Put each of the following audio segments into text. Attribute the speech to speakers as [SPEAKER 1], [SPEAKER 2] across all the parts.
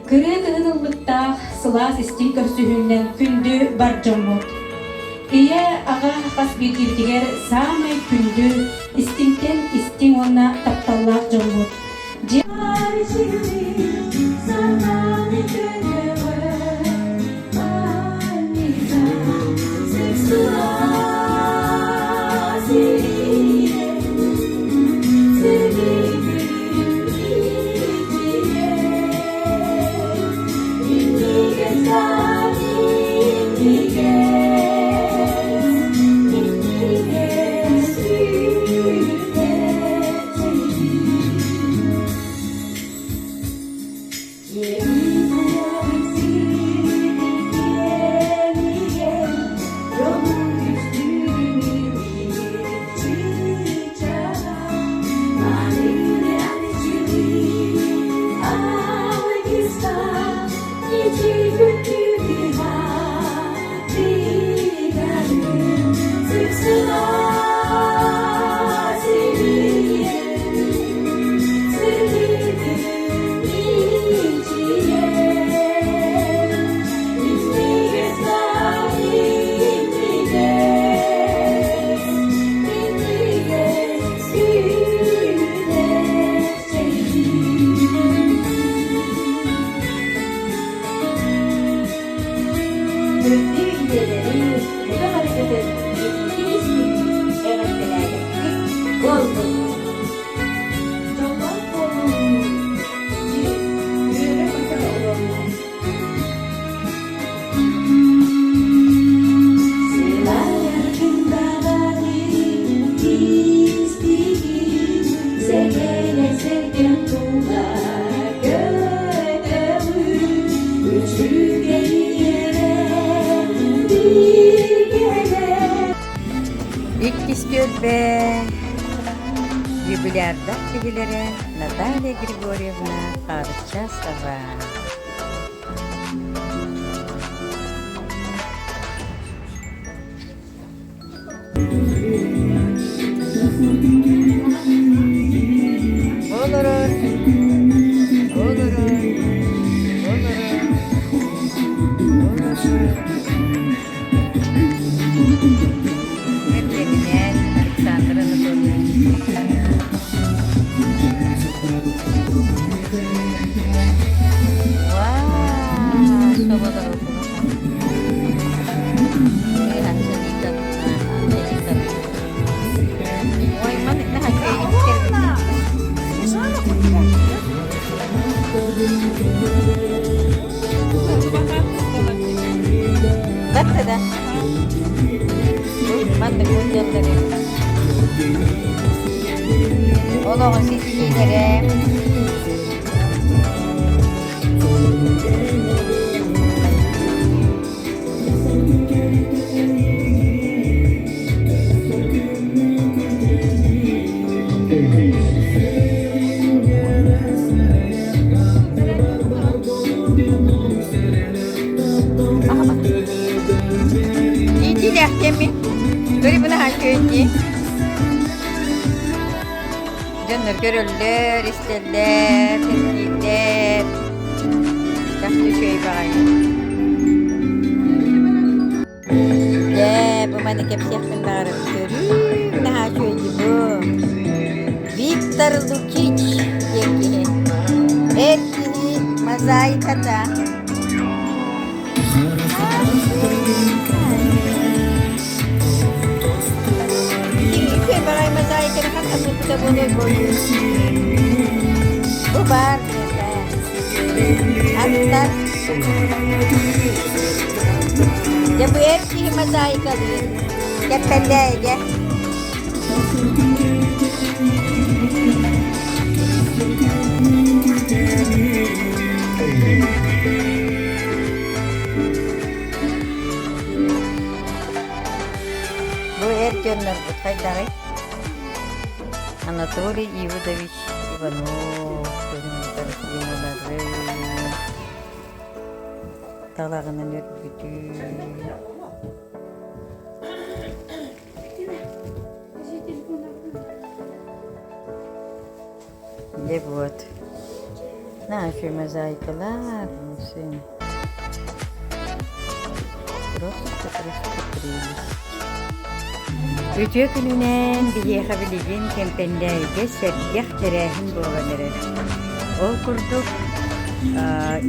[SPEAKER 1] Кырыы кыһын ыллыктаах сылаас истиҥ көрсүһүүнэн күндү бар дьоммут. Ийэ, аҕа хас биирдиибитигэр саамай күндү, истиҥтэн истиҥ уонна тапталлаах дьоммут. Дьиэ
[SPEAKER 2] Күндү ийэлэри, бука барыгытын истиҥ-истиҥник эҕэрдэлээтэхпит буоллун!
[SPEAKER 3] Дьоллоох буолууну, үөрэ-көтө олоруу.
[SPEAKER 2] Иккис түөлбэ юбилярдар киһилэрэ Наталья Григорьевна Харчасова. Олорор, олорор, олорор, олорор. Кэргэнинээн Александр Анатольевич. Вау, соболору Ой, маннык наһаа үчүгэй Барда да. Маннык мунньаллар Олоҕун ситиһиилэрэ. Иитиилээхтиэммин. Көрүбүн аһан күөннии. Дьоннор көрөллөр, истэллэр, кэпсииллэр. Чахчы үчүгэй баҕайы. Дьэ, бу маны кэпсиэхпин баҕарабын. Көрүү, наһаа үчүгэй дии бу. Виктор Лукич диэн киһи. Эр киһи мозаиката. Үчүгэй баҕайы мозаиканы хантан булбута буолуой буолуой. Бу баар миэхэ. Аттар. Дьэ бу эр киһи мозаикалыыр. Кэппэллээйгэ. Бу эр дьоннорбут хайдаҕый? Анатолий Иудович Иванов картиналары талаҕынан өрбүтүн. Дьэ вот. Наша мозаикалар сын. Просто просто прелесть. Үтүө күнүнэн биһиэхэ билигин Кэмпэндээйигэ сэргэх тэрээһин буолан эрэр. Ол курдук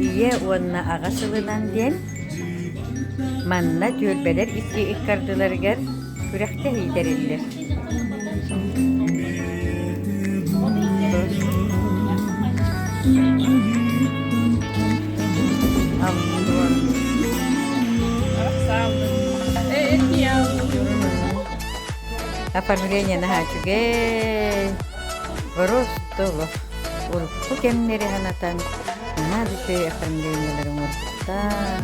[SPEAKER 2] Ийэ уонна Аҕа сылынан диэн манна түөлбэлэр икки ыккардыларыгар күрэхтэһии тэриллэр. Оформление наһаа үчүгэй. Просто олох урукку кэмнэри санатан наһаа да үчүгэй оформлениелары оҥорбуттар.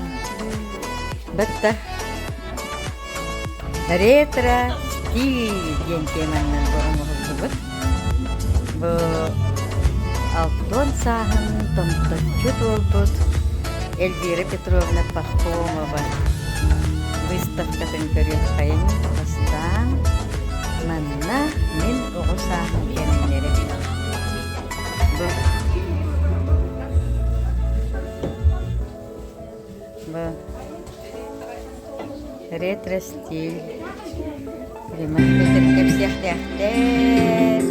[SPEAKER 2] Батта Ретро стиль диэн теманан бу оҥоһуллубут. Бу алтон сааһын томточчу туолбут Эльвира Петровна Пахомова выставкатын көрүөххэйин бастаан манна мин оҕо сааһым кэмнэрэ. Бу Бу ретро-стиль. Кэпсиэхтээхтэр.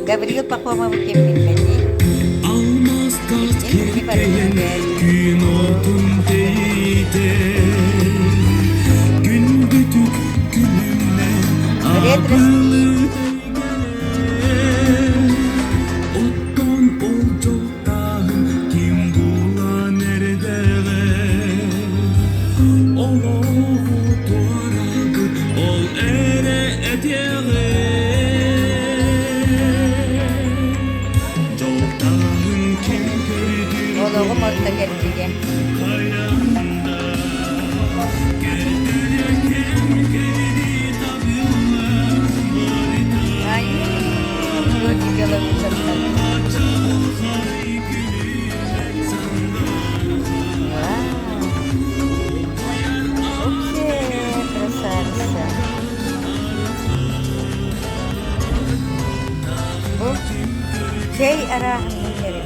[SPEAKER 2] Гаврил Пахомов ким билбэтий?
[SPEAKER 4] Алмаз
[SPEAKER 2] Билигин кини барытыгар
[SPEAKER 4] күн отун тэйитэр Күндүтүк күлүмнэн
[SPEAKER 2] Ретро-стиль.
[SPEAKER 4] Оттон ол дьолтааһын ким булан эрдэҕэ Олоҕу туораабыт ол эрэ этиэҕэ Дьолтааһын ким көрдүр
[SPEAKER 2] Олоҕум орто кэрдигэ.
[SPEAKER 4] хайанда Кэрдэрэ кэм кэрди табыллар барыта
[SPEAKER 2] Айыы, Белоусовтан.
[SPEAKER 4] Чаҕылхай күлүмэн
[SPEAKER 2] Вау! Вообще красавица. Бу чэй арааһын эрэ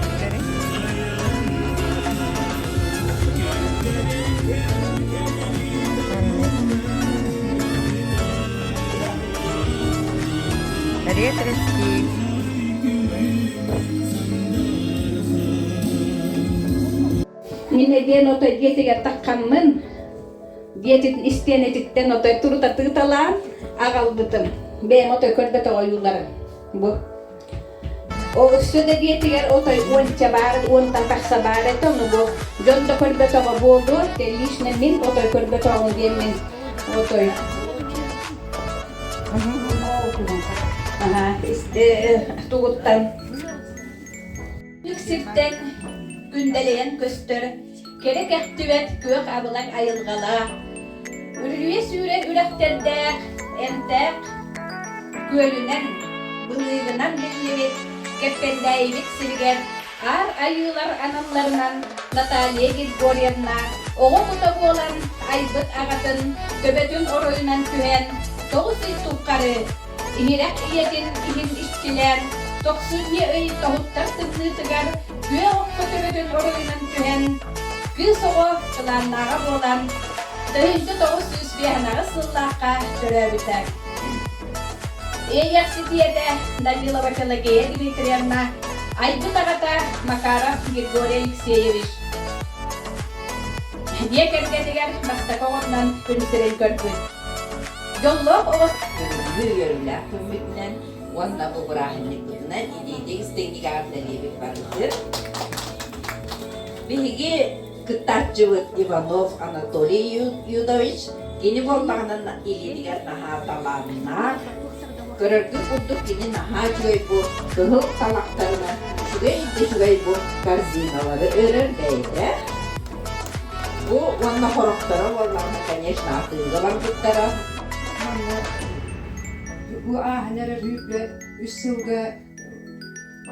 [SPEAKER 2] Ретро-стиль.
[SPEAKER 1] Мин эдиэн отой дьиэтигэр таххаммын, дьиэтин истиэнэтиттэн отой турута тыыталаан аҕалбытым. Бэйэм отой көрбөтөх ойууларым бу. Ол өссө да дьиэтигэр отой уонча баар, уонтан тахса баар этэ, ону бу дьон да көрбөтөҕө буолуо, лично мин отой көрбөтөҕүм диэммин отой тугуттан Үк сиртэн күндэлэйэн көстөр, кэрэ кэхтибэт күөх абылаҥ айылҕалаах, үрүлүйэ сүүрэр үрэхтэрдээх, эмтээх күөлүнэн, былыыгынан биллибит Кэппэндээйибит сиригэр Аар Айыылар аналларынан Наталья Григорьевна оҕо кута буолан айбыт аҕатын төбөтүн оройунан түһэн 9 ый тухары Иһирэх ийэтин иһин иччилээн, тохсунньу ый тоһуттар тымныытыгар күөх окко төбөтүн оройунан түһэн, кыыс оҕо кылааннааҕа буолан, 1905 сыллаахха төрөөбүтэ. Иэйэхсит ийэтэ Данилова Пелагея Дмитриевна айбыт аҕата Макаров Григорий Алексеевич дьиэ кэргэнигэр бастакы оҕоннон күн сирин көрбүт. Дьоллоох оҕо
[SPEAKER 5] Бүгүҥҥү үөрүүлээх күммүтүнэн уонна бу бырааһынньыкпытынан илиитик истиҥник эҕэрдэлиибит барыгытын. Биһиги кыттааччыбыт Иванов Анатолий Юдович кини буоллаҕына илиитигэр наһаа талааннаах, көрөргүт курдук кини наһаа үчүгэй бу кыһыл талахтарынан үчүгэй да үчүгэй бу корзиналары өрөр бэйэтэ. Бу уонна хорохторо буоллаҕына, конечно, атыыга барбыттара.
[SPEAKER 3] Манна бу ааһан эрэр үс сылга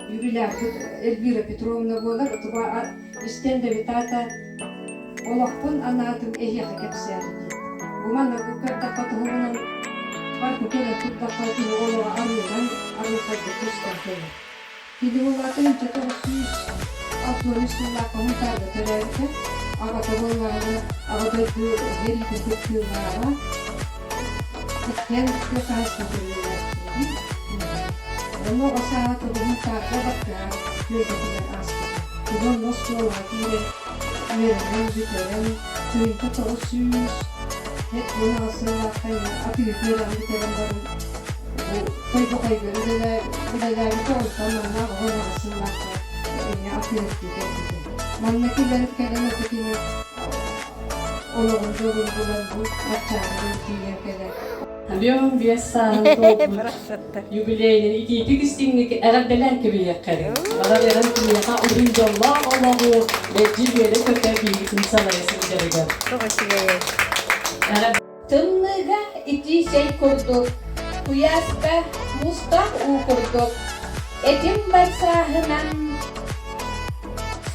[SPEAKER 3] юбилярбыт Эльвира Петровна буолар. Туба истэн да аата олохпун анаатым эһиэхэ кэпсээри диэн. Бу манна көрдөххө туһунан барытын көрөн турдахха кини олоҕо арыынан арылхайдык көстөн кэлэр. Кини улаатан 900. 63 сыллаахха Мунтаарга төрөөбүтэ. Аҕата буоллаҕына Аҕа дойду сэриитин кыттыылааҕа. Иккиэн тыа хаһаайыстыбатын үлэлээччилэрин. Онно оҕо сааһа Мунтаарга баттыһан түөлбэтигэр ааспыта. Кини онно оскуолаҕа киирэн үөрэнэн бүтэрэн, 1978 сыллаахха атыыһыт үөрэҕин бүтэрэн баран бу Тойбохойго үлэлээбитэ, онтон манна 18 сыллаахха эмиэ атыыһыттыы кэлбитэ. Манна кэлэн кэлэн ото кини олоҕун дьолун булан бу Арчааныгар тиийэн кэлэр.
[SPEAKER 6] 55 сааһын туолбут юбилейын итиитик истиҥник эҕэрдэлээн кэбиһиэххэриҥ. Баҕар эрэн киниэхэ уһун дьоллоох олоҕу мэлдьи үөрэ-көтө биһигитин салайа сылдьарыгар.
[SPEAKER 2] Тоҕо үчүгэйэй.
[SPEAKER 7] Тымныыга итии чэй курдук, куйааска муустаах уу курдук, этим бар сааһынан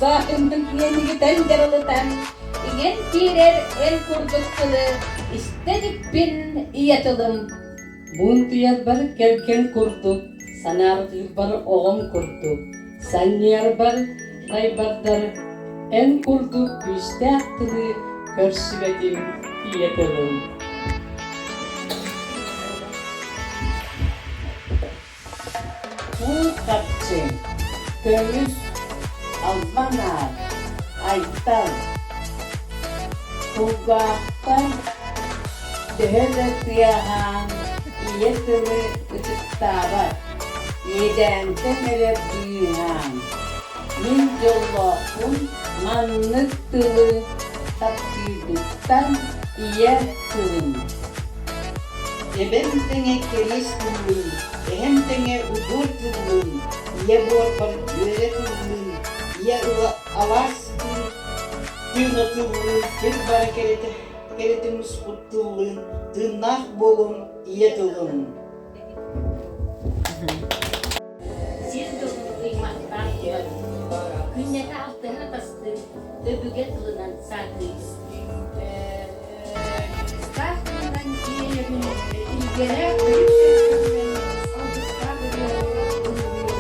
[SPEAKER 7] сааһынтын киэнигитэн дьаралытан, иҥэн киирэр эн курдук тылы истэ иликпин ийэ тылым.
[SPEAKER 6] Муунтуйарбар кэргэн курдук, санаарҕыырбар оҕом курдук, санньыарбар тайбардар эн курдук күүстээх тылы көрсүбэтим ийэ тылым. Уу харчы, көмүс, албан аат, айтал, кулгаахтар төһө да тыаһаан ийэ тылы ытыктаабат, иэдээнтэн эрэ быыһаан, мин дьоллоохпун маннык тылы таптыырбыттан ийэ тылым.
[SPEAKER 8] Эбэм тэҥэ кэриэс тыллыын, эһэм тэҥэ удьуор тыллыын, ийэ буорбар үөрэ тыллыын, ийэ ыла алаас тыына тыллыын, сир бары кэрэтэ кэрэтин муспут тыллыын, тыыннаах буолуом ийэ тылым.
[SPEAKER 9] Сир дьолун ыймахтаах дьон, күннэтэ алтыһа атастыы, өбүгэ тылынан саатыы истии.
[SPEAKER 3] Алгыстаах тылынан тиэйэбин, илгэлээх төрүт төлкөбүнэн алгыстаах ырыалары ыллыыбын.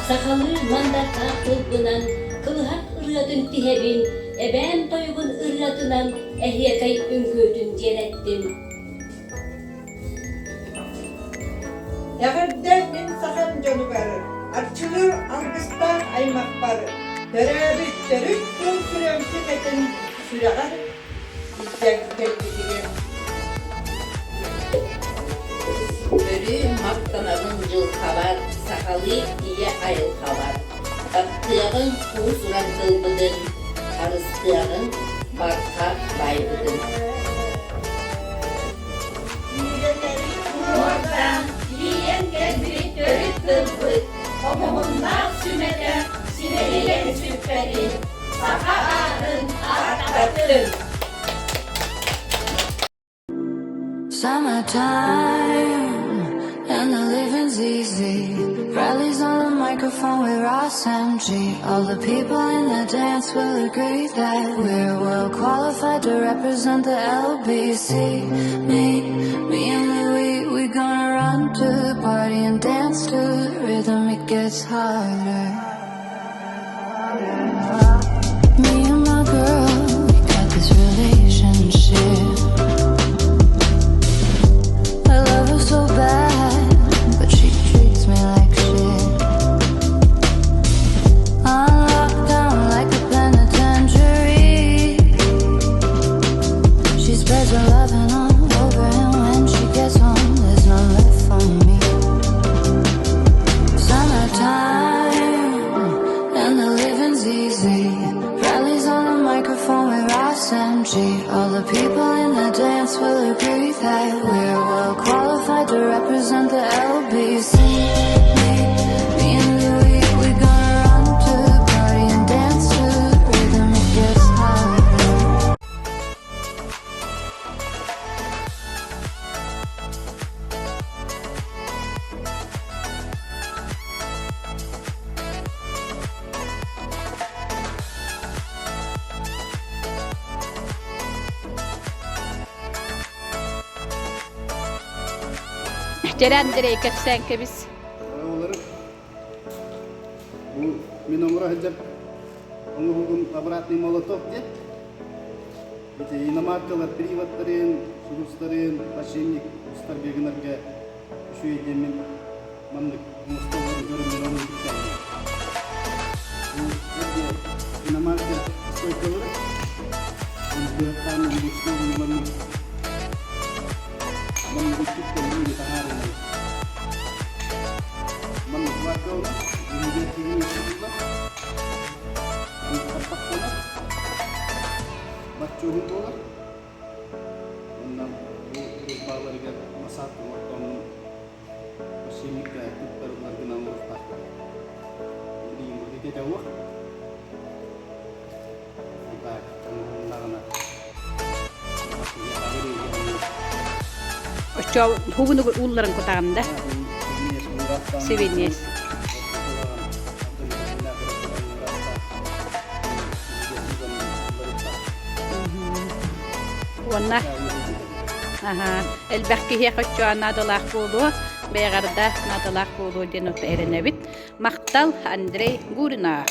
[SPEAKER 9] Сахалыы мандаттаах тылбынан кылыһах ырыатын тиһэбин, эбээн тойугун ырыатынан эһиэкэй үҥкүүтүн дьиэрэттим.
[SPEAKER 8] Эҕэрдэ мин сахам дьонугар, арчылыыр алгыстаах аймахпар, төрөөбүт төрүт тыл сүрөмсүк этин сүрэҕэр илдьэн кэлбитигэр.
[SPEAKER 5] Өрүү махтанабын дьылҕабар, сахалыы ийэ айылҕабар. Таптыаҕыҥ уус-уран тылбытын, харыстыаҕыҥ барҕа баайбытын.
[SPEAKER 7] Уордаан, тиийэн кэлбит төрүт тылбыт, хомуһуннаах сүмэтэ симэлийэн сүппэтин, саха аатын ааттатын.
[SPEAKER 10] Summertime and the living's easy. Bradley's on the microphone with Ross MG. All the people in the dance will agree that we're well qualified to represent the LBC. Me, me and Louie, we gonna run to the party and dance to the rhythm. It gets harder. Me and my girl, we got this relationship. I love her so bad, but she treats me like shit. On lockdown like a penitentiary. She spreads her loving all over, and when she gets home, there's none left for me. Summertime, and the living's easy. Bradley's on the microphone with Ross MG. All the people in the dance will agree that we're well qualified to represent the LBC. Me, me and Louie, we gonna run to the party and dance to the rhythm. It gets harder.
[SPEAKER 7] Дьэрэ Андрей кэпсээн кэбис.
[SPEAKER 11] Мин оҥоро сылдьар оҥоһугум обратный молоток диэн. Ити иномаркалар приводтарын, сурустарын, подшипник устарга гынарга үчүгэй диэммин маннык оҥостоллорун көрөммүн ону үтүктээбитим. Бу эргэ иномарка стойкалара оны кыһаттаан ручной маннык маннык үтүктэн таһаарынан маннык вакуумна үһүгэр тигин устуллар хаппахтанар баччуоһун буолар уонна бу бааларыгар насадка оҥортооммун Посильникка туттарыллар гына оҥоруохтаахпын. Билигин бу ититэ уох. Так, оҥоһулуннаҕына
[SPEAKER 1] Оччо хугуну уулларын кутаҕын да? Сибиниэс. Уонна Аһаа, элбэх киһиэхэ оччоҕо наадалаах буолуо, бэйэҕэр да наадалаах буолуо диэн эрэнэбит. Махтал Андрей Гурина.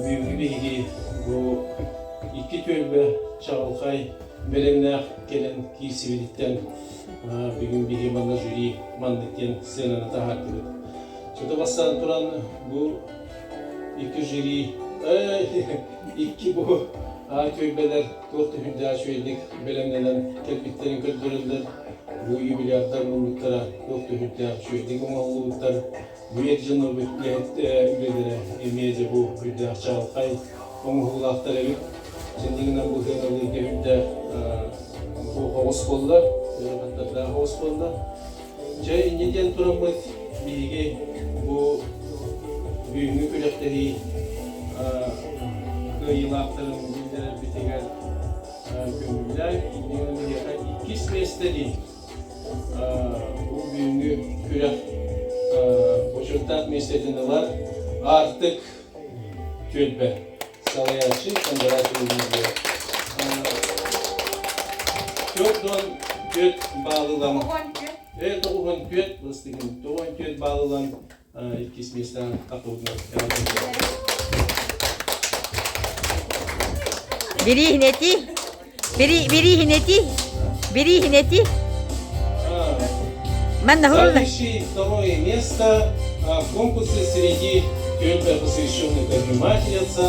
[SPEAKER 12] Бүгүҥҥү биһиги бу икки түөлбэ чаҕылхай бэлэмнээх кэлэн киирсибититтэн бүгүн биһи манна жюри маннык диэн сыананы таһаардыбыт. Чото бастаан туран бу икки жюри икки бу түөлбэлэр туох да үрдээх үчүгэйдик бэлэмнэнэн кэлбиттэрин көрдөрөллөр. Бу юбилярдар муннуктара туох түһүлтээх үчүгэйдик оҥоһуллубуттар. Бу эр дьоно үлэлэрэ эмиэ дьэ бу үрдээх чаҕылхай оҥоһуулаахтар эбит. Дьиннигинэн бу сыаналыырга үрдээх бу оҕус буолла, ыарахаттардаах оҕус буолла. Дьэ инньэ диэн тураммыт биһиги бу бүгүҥҥү күрэхтэһии кыайыылаахтарын биллэрэрбитигэр көҥүллээн, иннигинэн биһиэхэ иккис миэстэни бу бүгүҥҥү күрэх бочуоттаах миэстэтин ылар Аартык түөлбэ салайааччы Кондратьева Лидия. 44 баалылан 94 быстыгын 94 баалылан иккис миэстэҕэ тахыбытынан
[SPEAKER 2] Бирииһинэти, бирииһинэти, бирииһинэти. Манна
[SPEAKER 12] Занящий второе место в конкурсе среди түөлбэ, посвященный ко Дню Матери Отца,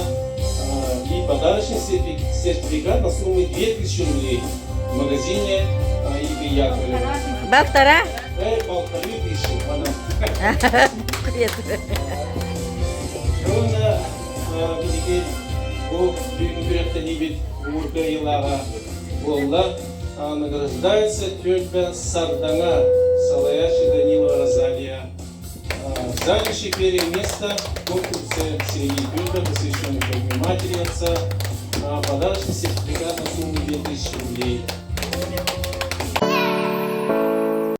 [SPEAKER 12] и подарочный сертификат на сумму 2000 рублей в магазине Игорь Яковлева.
[SPEAKER 2] Балтара?
[SPEAKER 12] 1500, она. Уонна биһиги бу бүгүн күрэхтэһиибит Угур кыайыылааҕа буолла. Награждается түөлбэ Сардаҥа, салайааччы Данилова Розалия. Занявший первое место в конкурсе среди түөлбэ, посвященный ко Дню Матери Отца, подарочный сертификат на сумму 2000 рублей.